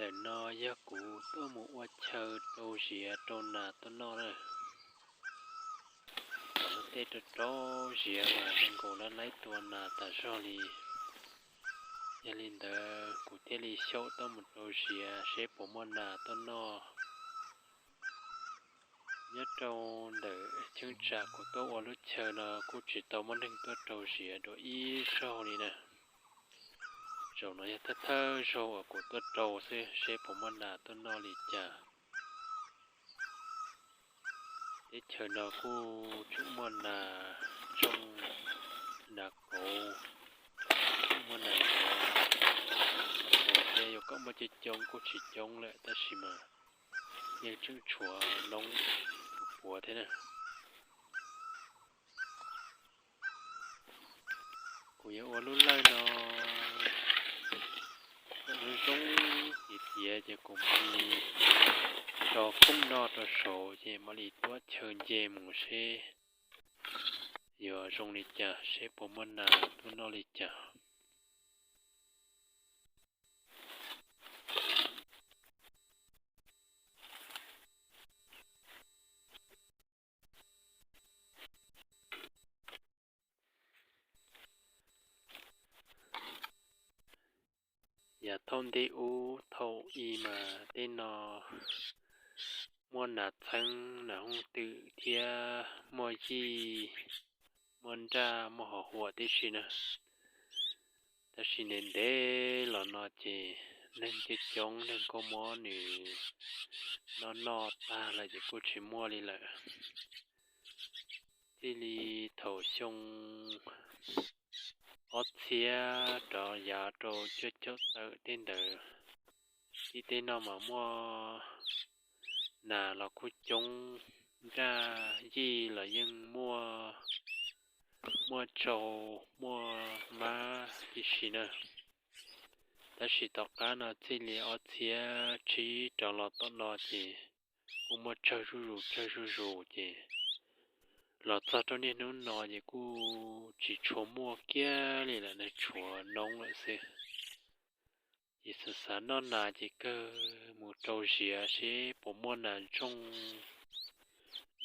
Ntawm no yog kuv tuaj mus ua chaw rau ziav rau nas tuaj noj na. Cov lub teb rau rau ziav mas zoo nkaus li laib tua nas tas zog li. Yog li ntawd kuv thiaj li xyaum tuaj mus rau ziav seb puas muaj nas tuaj noj. Nyob rau ntawm cheeb tsam kuv tuaj ua lub chaw no kuj tsis tau muaj neeg tuaj rau ziav dua ib zaug li na. Zaum no yog thawj thawj zaug uas kuv tuaj rau xwb seb puas muaj nas tuaj noj li cas. Teb chaws no kuj tseem muaj nas ntsooj, nas kauv, muaj nas ncuav, nas kauv ces yuav kom muaj coob coob kuj tsis coob lawm tab sis mas yeej tseem tshuav noob puav thiab na. Kuv yuav ua lub lawj no kom zoo zoo tiav tiav ces kuv mam li tso koob noj rau saud ces mam li tuav chaw nce mus seb yuav zoo li cas, seb puas muaj nas tuaj noj li cas. Yav thaum ntej ub thaum i mas tej no muaj nas txheeb nas hooj twm thiab muaj yij, muaj nraj muaj hov huam tib si na. Tab sis ntev ntev los no ces neeg coob coob neeg kuj muab nws noj noj tag lawm ces kuj tsis muaj li lawm. Txij li thaum xyoo ob txhiab rov yav rau cuaj caum tawm tej ntawd, txij tej no mas muaj nas los kuj coob, nraj yij los yeej muaj, muaj tsau, muaj mab tib si na. Tab sis tom qab no txij li ob txhiab tsib rov los tom no ces kuj muaj tsawg zuj zus tsawg zuj zus ces los txog rau niaj hnub no ces kuj tsis tshua muaj kiag li lawm na, tshuav noob lawm xwb. Ces xav xav noj nas ces kawg mus rau ziav seb puas muaj nas ntsooj,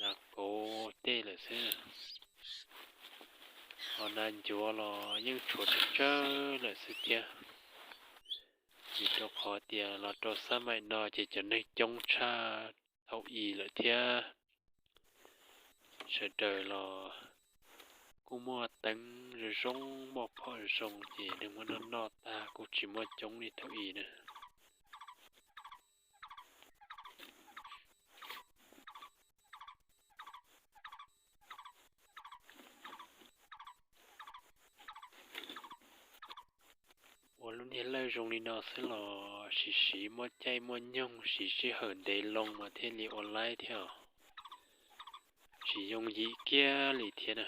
nas kauv tej lawm xwb. Ho nas ncuav los yeej tshuav tsawg tsawg lawm xwb thiab. Vim rau qhov tias los rau xab maim no ces cov neeg coob tshaj thaum i lawm thiab. Sawv daws los kuj muaj teeb zoo zoo, muaj phom zoo ces neeg muab noj noj tag kuj tsis muaj coob li thaum i na. Ua lub niag lawj zoo li no xwb los siv siv muaj caij muaj nyoog, siv sij hawm ntev loo mas thiaj li ua laib thiab os. Tsis yooj yim kiag li thiab na.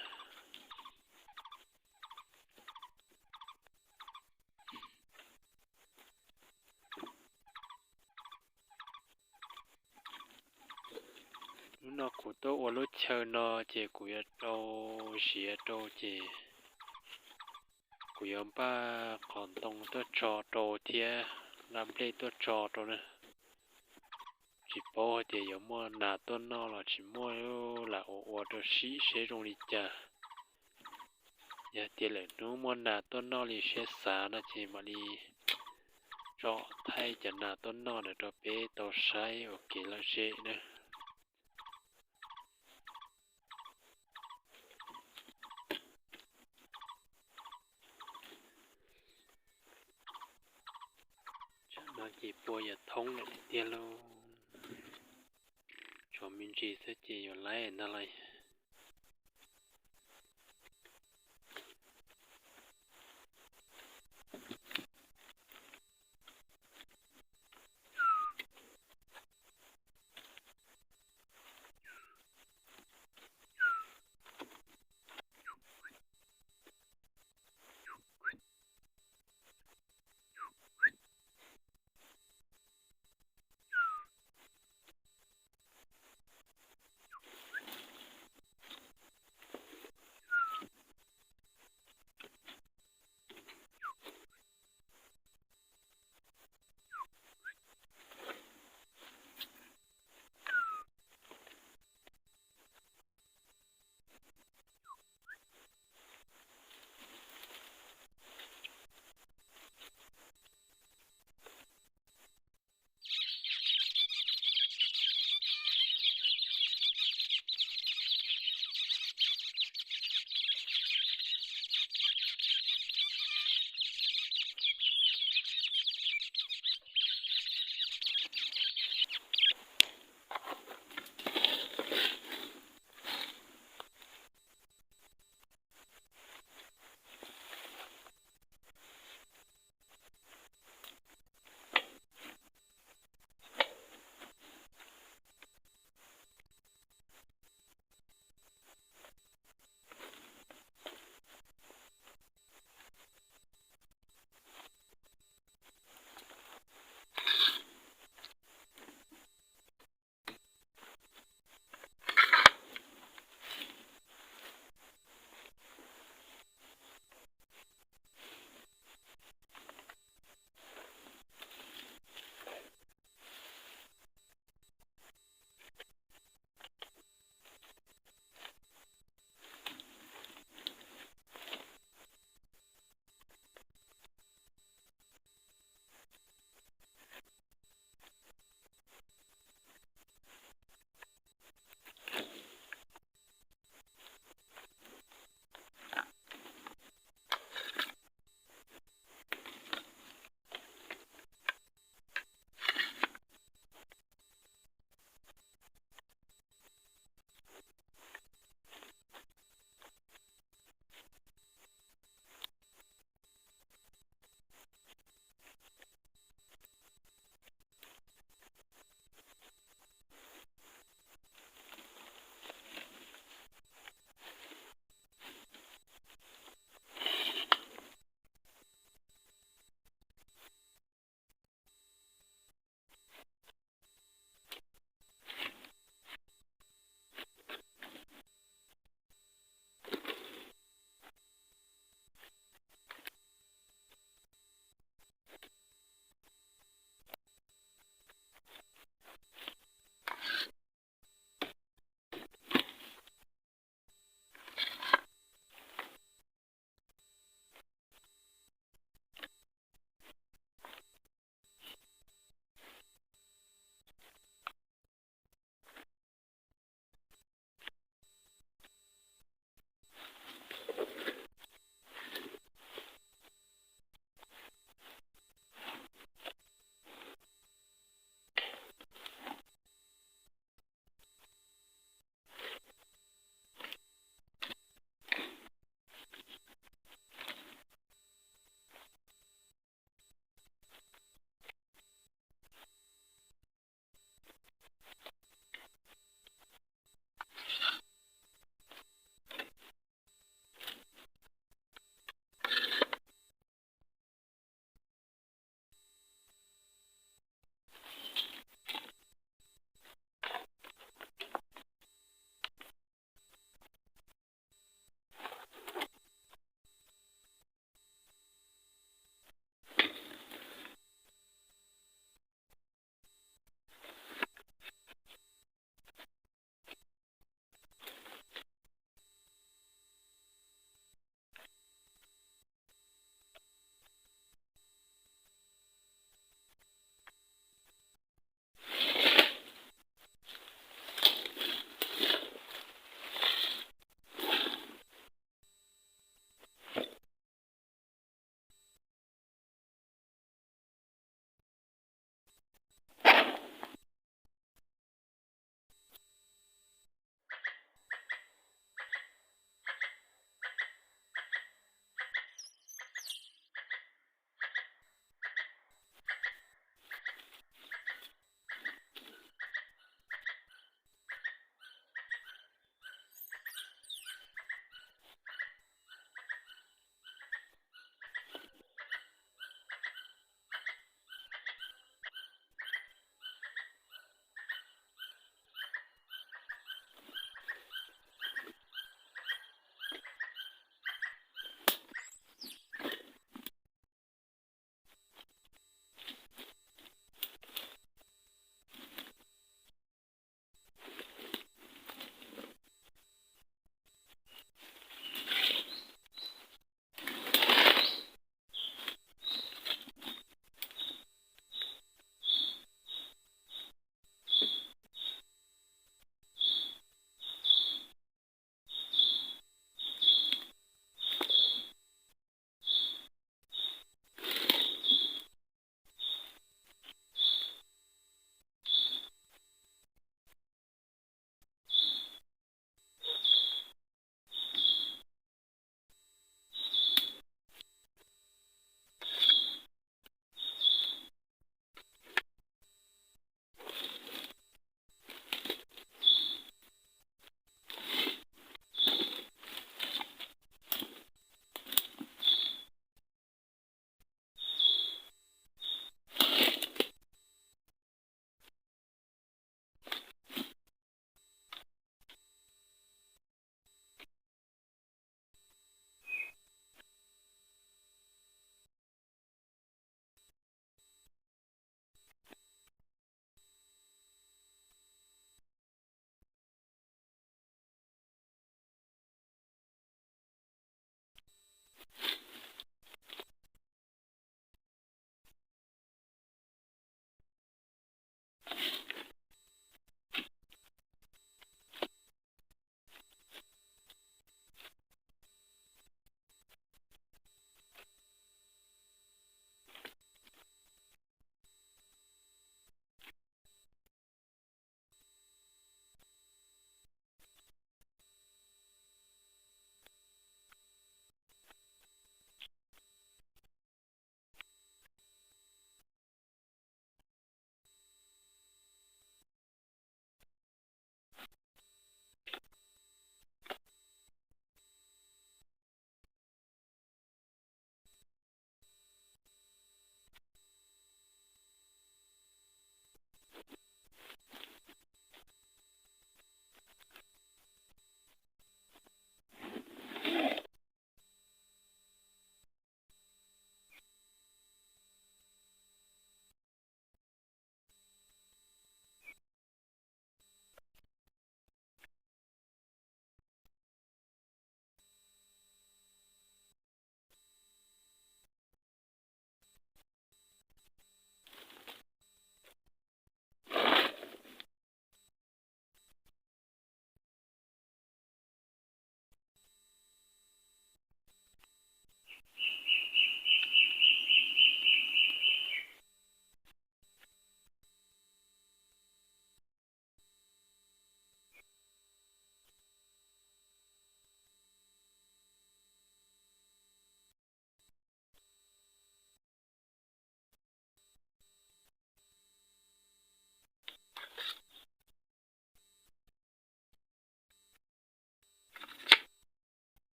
Hnub no kuv tuaj ua lub chaw no ces kuv yuav rau ziav rau ces kuv yuav npaj qhov ntoo tuaj tso rau thiab nqa nplej tuaj tso rau na. Tsis paub hais tias yuav muaj nas tuaj noj los tsis muaj, lam ua ua rau sim seb zoo li cas. Yog tias lwm hnub muaj nas tuaj noj li siab xav no ces mam li tsom thaij cov nas tuaj noj ntawd rau peb tau saib ua kev lom zem na. Tsam no ces pua yuav thoob lawm tiag tiag lauj. Tshuav me ntsis xwb ces yuav laib ntag lauj.